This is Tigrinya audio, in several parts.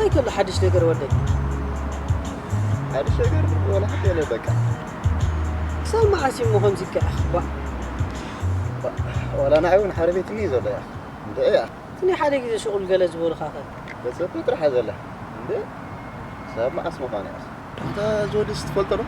እንታይ ከሎ ሓድሽ ነገር ወደይ? ሓድሽ ነገር ወላ ሓንቲ የለ በቃ። ክሳብ መዓስ እሞ ከምዚ ክዕኽ? ባ- ባ- ዋላ ንዓይ እውን ሓደ ቤት እኒእ ዘሎ እያ። እንደ እያ። እቲ ናይ ሓደ ግዜ ሽቑል ገለ ዝበሉኻ ኸ? ተጸበ ጥራሕ ዘለ። እንደ ክሳብ መዓስ ምዃን እያ? እንተ እዚ ወዲስ ትፈልጦ ዶ?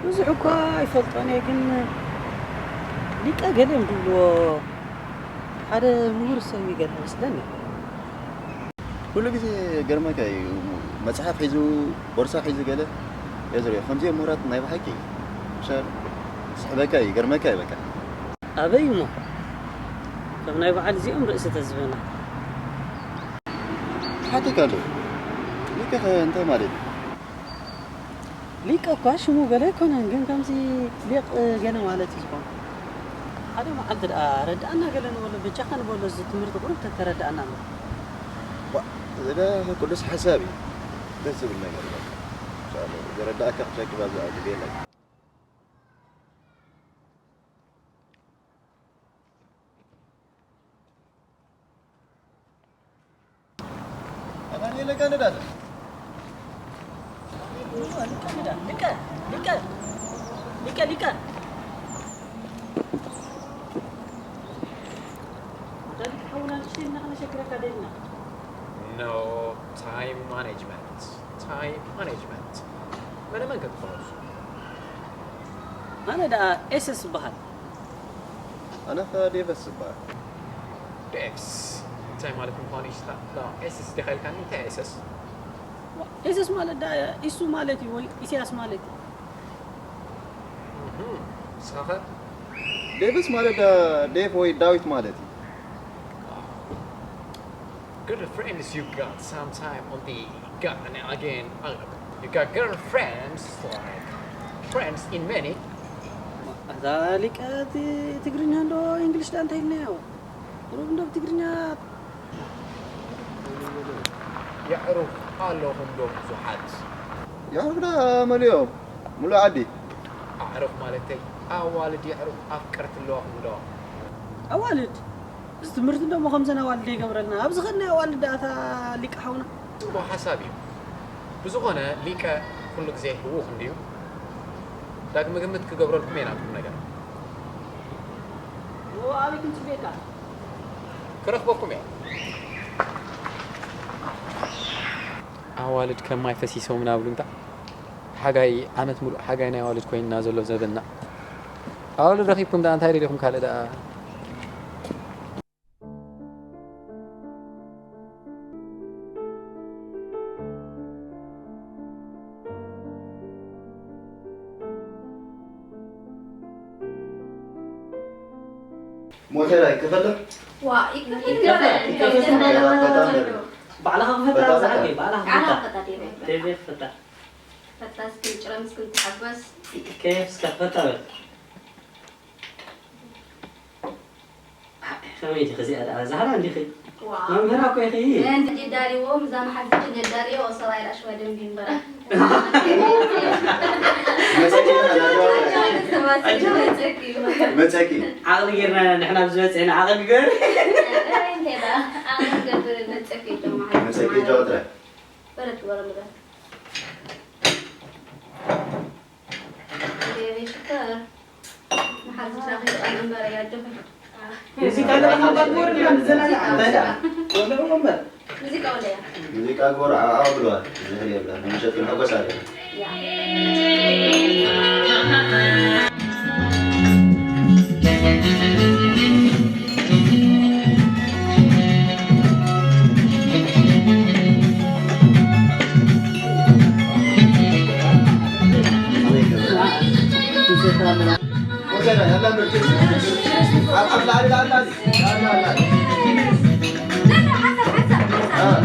ብዙሕ እኳ ኣይፈልጦን እየ፣ ግን ሊቀ ገለ እዮም ዝብልዎ። ሓደ ምሁር ሰብ እዩ ገለ መስለኒ። ኩሉ ግዜ ገርመካ እዩ። መጽሓፍ ሒዙ፣ ቦርሳ ሒዙ ገለ እየ ዝሪኦ። ከምዚኦም ምሁራት ናይ ብሓቂ ምሻል ዝስሕበካ እዩ፣ ይገርመካ እዩ በቃ። ኣበይ እሞ? ከም ናይ በዓል እዚኦም ርእሲ ተዝበና። ክሓተካ ኣለዎ። ሊቀ ከ እንታይ ማለት እዩ? ሊቀ እኳ ሽሙ ገለ ኣይኮነን፣ ግን ከምዚ ሊቅ ገለ ማለት እዩ ዝኾን። ሓደ መዓልቲ ደኣ ረድኣና ገለ ንበሎ፣ በጃኻ ንበሎ፣ እዚ ትምህርቲ ቁሩብ ተተረድኣና እምበር። ዋ፣ እዚ ደ ቅዱስ ሓሳብ እዩ። ደስ ዝብል ነገር እዩ። ኢንሻኣላህ፣ ዘረዳእካ ክትረክብ ኣብዛ ግዜ የለን። ኣማኑኤል፣ ለካ ነዳለ። ሊቀ፣ ሊቀ፣ ሊቀ፣ ሊቀ፣ ሊቀ። ዳዊት ሓውና ንእሽተይ እና ከነሸግረካ ደሊና። No time management. Time management. መነ መን ከ ትበሃሉ? ኣነ ደኣ ኤሰስ እበሃል። ኣነ ኸ ዴቨስ እበሃል። ዴቭስ እንታይ ማለት ምዃኑ እዩ? ስኻ ዳ ኤሰስ ዲኻ ኢልካኒ? እንታይ ኤሰስ? ኤሰስ ማለት ደኣ ኢሱ ማለት እዩ ወይ ኢሳያስ ማለት እዩ። እህ፣ ንስኻ ኸ? ዴቭስ ማለት ደኣ ዴቭ ወይ ዳዊት ማለት እዩ። Good friends you got sometime on the got and again. You got girlfriends like friends in many. እዛ ሊቀ እቲ ትግርኛ እንዶ እንግሊሽ ዳ እንታይ ኢልናዮ? ቁሩብ እንዶ ብትግርኛ የዕሩኽ ኣለኹም ዶ ብዙሓት? የዕሩኽ ዳ መሊኦም ሙሉእ ዓዲ። ኣዕሩኽ ማለተይ ኣዋልድ የዕሩኽ ኣፍቀርቲ ኣለዋኹም ዶ? ኣዋልድ? እዚ ትምህርቲ ደሞ ከምዘን ኣዋልድ ይገብረልና። ኣብዚ ኸድና ኣዋልድ ደኣ እታ ሊቀ ሓውና። ጽቡቕ ሓሳብ እዩ። ብዝኾነ ሊቀ ኩሉ ግዜ ህዉኽ እንድዩ። ዳግመ ግምት ክገብረልኩም እየ ናትኩም ነገር። ኣበይ ክንጽበየካ? ክረኽበኩም እየ። ኣዋልድ ከም ማይ ፈሲሶም ናብሉ እንታ ሓጋይ ዓመት ሙሉእ ሓጋይ ናይ ኣዋልድ ኮይንና ዘሎ ዘበንና። ኣዋልድ ረኺብኩም ደኣ እንታይ ደሊኹም ካልእ ደኣ? ሞተር ኣይከፈለ? ዋ፣ ይከፈል፣ ይከፈል፣ ይከፈል። ይከፈል። ባዕልኻ ክፈታ በጣም ዝዓቢ፣ በጣም። ባዕልኻ ኣና ክፈታ። ፈታ ዴቭ። ዴቭ ፈታ። ፈታ እስኪ ጭረ ምስክን ተሓጎስ። ኬፍ እስከ ፈታ በል። ከመይ ዲኺ እዚኣ ደኣ? ዛህራ እንዲኺ? ዋው። መምህራ እኮ ኢኺ። እንዲ ዳሪዎ፣ ምዛ መሓዝ ትብል ዳሪዎ፣ ሰብኣይ ራሽ ወደም ቢምበራ። መጸኪ፣ መጸኪ። መጸኪ። ዓቕሊ ጌርና ንሕና ብዝበጽሐና ዓቕሊ ግበር። ኣይ፣ እንታይ ደኣ? ዓቕሊ ገብር መጸኪ፣ ዶ መሓዝ። መጸኪ፣ ዶ ጥራይ። በረት ወረ ምበር። ቤቢ ሽኮር፣ መሓዝና ከይትቐን እምበር፣ ኣጆኺ። ሙዚቃ ደኣ ካብ ባንድ ወሪድና ንዘናጋዕ። እንታይ ደኣ? ወለ እምበር። ሙዚቃ ወለ እያ። ሙዚቃ ግበሩ፣ ዓዓ ብለዋል። ዝህል የብላን። ንምሸት ክንሕጎስ ኣለና። ያ።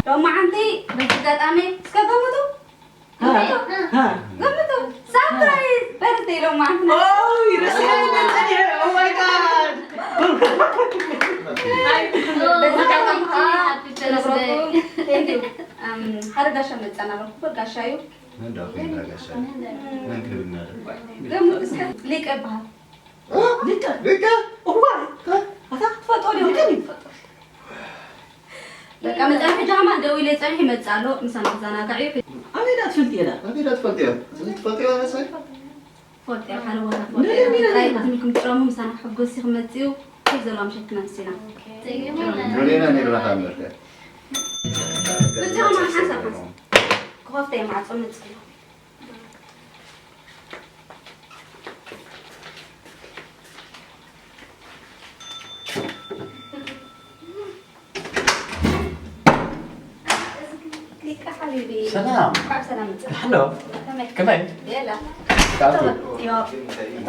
ሎማዓንቲ በዚ ኣጋጣሚ እስከ ገምቱ። ሃ፣ ሃ። ገምቱ። ሳፕራይዝ በርዝደይ ሎማዓንቲ። ኦይ፣ ረሲዐ ጸኒሐ። Oh my God። በዚ ኣጋጣሚ ከዓ ሃፒ በርዝደይ። Thank you። ኣም፣ ሓደ ጋሻ መጸና ኣለኩ። ጋሻ እዩ። መን ደኣ ኮይኑ ጋሻ? መን ክብል እናደ? ገምቱ እስከ። ሊቀ ይበሃል። ሊቀ? ሊቀ? እዋ። ኣታ ክትፈልጦ ዶ? ሊቀ? ካብ መጽኣ ሕጂ ከማን ደው ኢለ ጸኒሑ ይመጽእ ኣሎ። ምሳና ክዘናጋዕ እዩ። ኣበይ ደኣ ትፈልጥዮ ደኣ? ኣበይ ደኣ ትፈልጥዮ? እዚ ትፈልጥዮ መሰል? ፈልጥዮ፣ ሓደ ቦታ ፈልጥዮ። ጥራይ ትምልኩም ትረሙ ምሳና ክሕጎስ እዩ ክመጽእ እዩ። ከፍ ዘለዋ ምሸት ክነምስ ኢና። ኦኬ። ርኢና ነይርና ካብ እምበርከ። ብቻ ከማን ሓንሳብ ሓንሳብ ክኸፍተ እየ ማዕጾ መጽእ። ሊቀ ሓቢቢ። ሰላም። እንኳዕ ብሰላም መጻእካ። ደሓን ዶ? ከመይ? ከመይ? የላ። ካብቲ እቶ፣ እዮ፣ እቶ።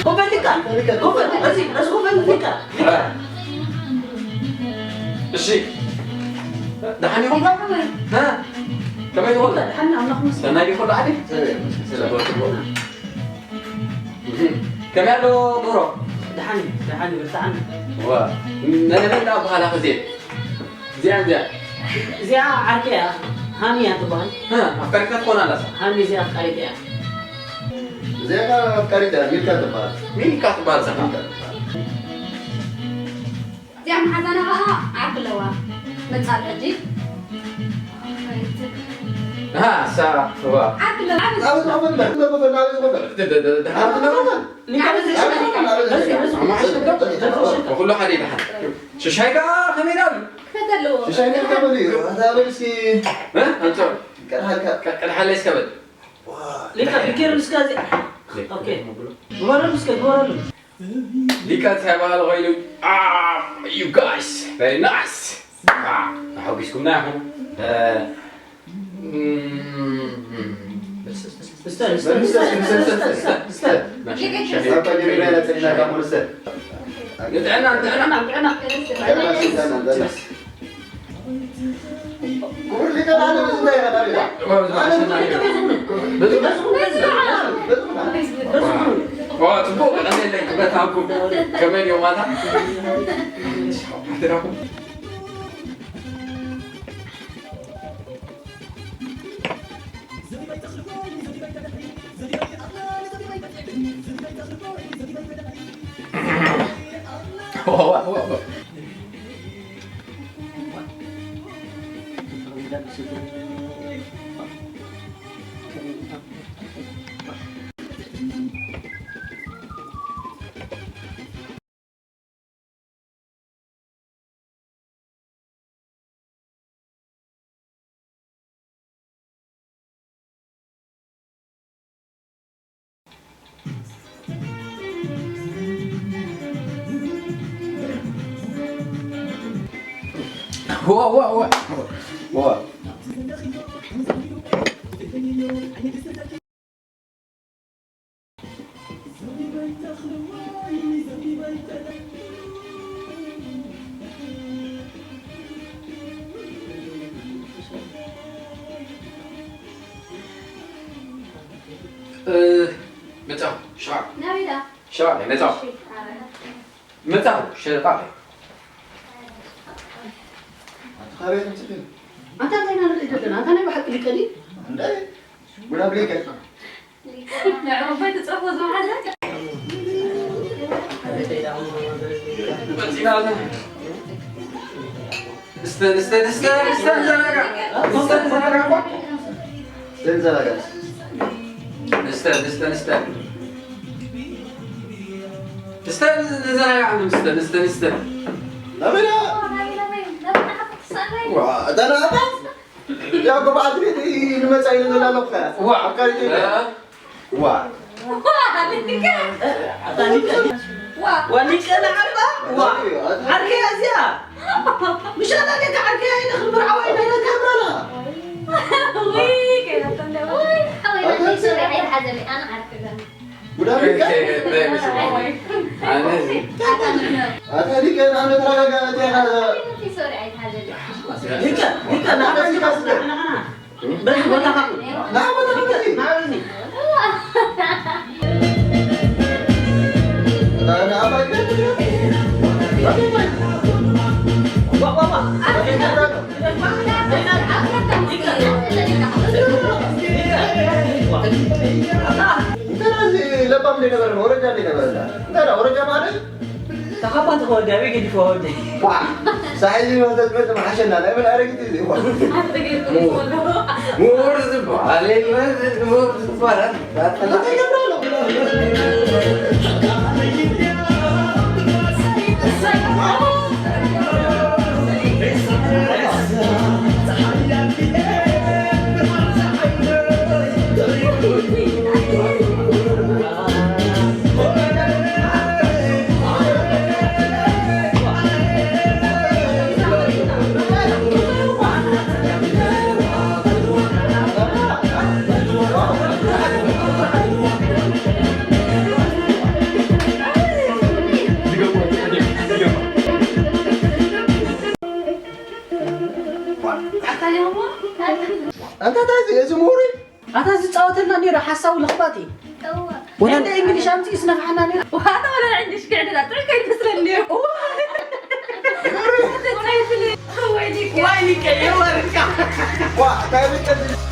ኮፈል ሊቀ፣ ኮፈል፣ እዚ፣ እዚ ኮፈል ሊቀ። እሺ። ደሓን ኢኹም? እ? ከመይ ትኾኑ? ደሓን ኣምላኽ ይመስገን። ሰናይ ዲኹም ደሓን? ጽቡቕ፣ ጽቡቕ። እህ። ከመይ ኣሎ ዶሮ? ደሓን እዩ፣ ደሓን እዩ፣ ብርትዓና። ዋ። መን፣ መን እናበሃላ ኸዚ? እዚኣ፣ እዚኣ። እዚኣ ዓርከይ እያ፣ ሃኒ እያ ትበሃል። እ፣ ኣፍቃሪትካ ትኾን ኣላ እሳ? ሃኒ እዚኣ ኣፍቃሪተይ እያ። እዚኣ ኸኣ ኣፍቃሪት እያ፣ ሚልካ ትበሃል። ሚልካ ትበሃል እሳ ኸኣ? ሚልካ ትበሃል። እዚኣ መሓዛና ኸዓ ዓርኪ ኣለዋ። መጻል ሕጂ። ኣሃ፣ እሳ፣ እዋ። ዓርኪ ኣለዋ። ናበይ ዝኸፈል? ናበይ ዝኸፈል? ደ-፣ ደ-፣ ደ-፣ ደ-፣ ዓርኪ ኣለዋ። ሊቀ በዚ ሽሻይ፣ በዚ፣ በዚ፣ በዚ፣ በዚ፣ በዚ፣ በዚ። ኩሉ ሓደ ይበሃል። ሽሻይ ከኣ ከመይ ኢላ ኣሉ? ክፈት ኣለዎ። ሽሻይ ነርካ በል እዩ። እታ በል እስኪ። እ? ኣንጾ። ቀድሓልካ። ቀ-፣ ቀድሓለይ እስከ በል። ሊቀ፣ ብኬር እስከ እዚ። ኦኬ። ግበረሉ እስከ፣ ግበረሉ። ሊቀ እንታይ በሃሊ ኮይኑ? Ah, you guys, very nice. Ah, ተሓጒስኩምና ኢኹም። እ፣ እም፣ እስተ፣ እስተ፣ እስተ። ንጥዕና፣ ንጥዕና። ጥዕና፣ ጥዕና፣ ጥዕና። ክቡር ሊቀ ካህን፣ በዚ እንታይ ኢኻ? ዋ፣ ጽቡቕ፣ ቀንደለይ ክብረት ሃብኩም። ከመይ ድዮም ማታ? ሓደራኹም። ዋ፣ ዋ፣ ዋ። ዋ። እ፣ መጻኹ፣ ሻዕ። ናበይ ደኣ? ሻዕ፣ መጻኹ። እሺ፣ ኣረ። መጻኹ፣ ሸጣ። ኣንተ ካበይ ትምጽእ? ኣንታ እንታይ ኢና ንርኢ ዘለና? ኣንታ ናይ ብሓቂ ሊቀ ድዩ? እንታይ? ጉዳም ሊቀ። ንዕኡ እኮ ትጽሕፎ ዝመሓዛ። መጺና ኣለ። እስተ፣ እስተ፣ እስተ፣ እስተ፣ ንዘናጋዕ። እስተ፣ ንዘናጋዕ እኮ። እስተ፣ ንዘናጋዕ። እስተ፣ እስተ፣ እስተ። እስተ፣ ንዘናጋዕ፣ እስተ፣ እስተ፣ እስተ። ናበይ ደኣ? ዋ፣ እታ ንኣባት? ያው፣ ብዓል ቤት ንመጻ ኢለ ዘላለኹ። ዋ። ኣካሪት ኢለ። ዋ። ዋ። ዋ። ዋ፣ ሊቀ ንዓባ? ዋ። ዓርከያ እዚኣ። ምሽ ኣታ ጌታ ዓርከያ ኢለ ክምርዓዋ ኢለ ኢለ ክምርዓዋ። ውይ፣ ከይናቶም ደማ። ውይ፣ ሓወይ፣ ኣታ ናተይ ሶሪ ኣይትሓዘለይ፣ ኣነ ዓርከ ገና። ጉዳም ሊቀ? ኣነ ኣታ ሊቀ፣ ኣነ ተረጋጋ፣ እቲ ሓደ ሶሪ ኣይትሓዘለይ። ሊቀ፣ ሊቀ፣ ንዓና ሊቀ ስለ ንዓና። በዚ ቦታ ካኹ። ና፣ ቦታ በዚ። ና፣ በዚ። እንተና እዚ ለባም ዘይነበረ ወረጃ ዘይነበረ እንተና ወረጃ ማለት ተኻፋ ተኸወዲ ኣበይ ገዲፎ ወዲ ዋ ሳይዚ ወተት መጥ ማሓሸና ናይ ብል ኣረግት እዚ ዋ ሙር ዝበሃል ሙር ዝበሃል ኣታ እንታይ እዚ እዚ ምሁር እዩ? ኣታ ዝጻወተልና ነይሩ ሓሳዊ ለኽባጥ እዩ። እወ። ወላ እንደ እንግሊሽ ኣምጺኡ ስነፍሓና ነይሩ። ዋታ ወላ እንግሊሽ ክዕድና ጥዑይ ከይመስለኒ ነይሩ። ዋይኒከ የወርካ ዋ እንታይ ብትብል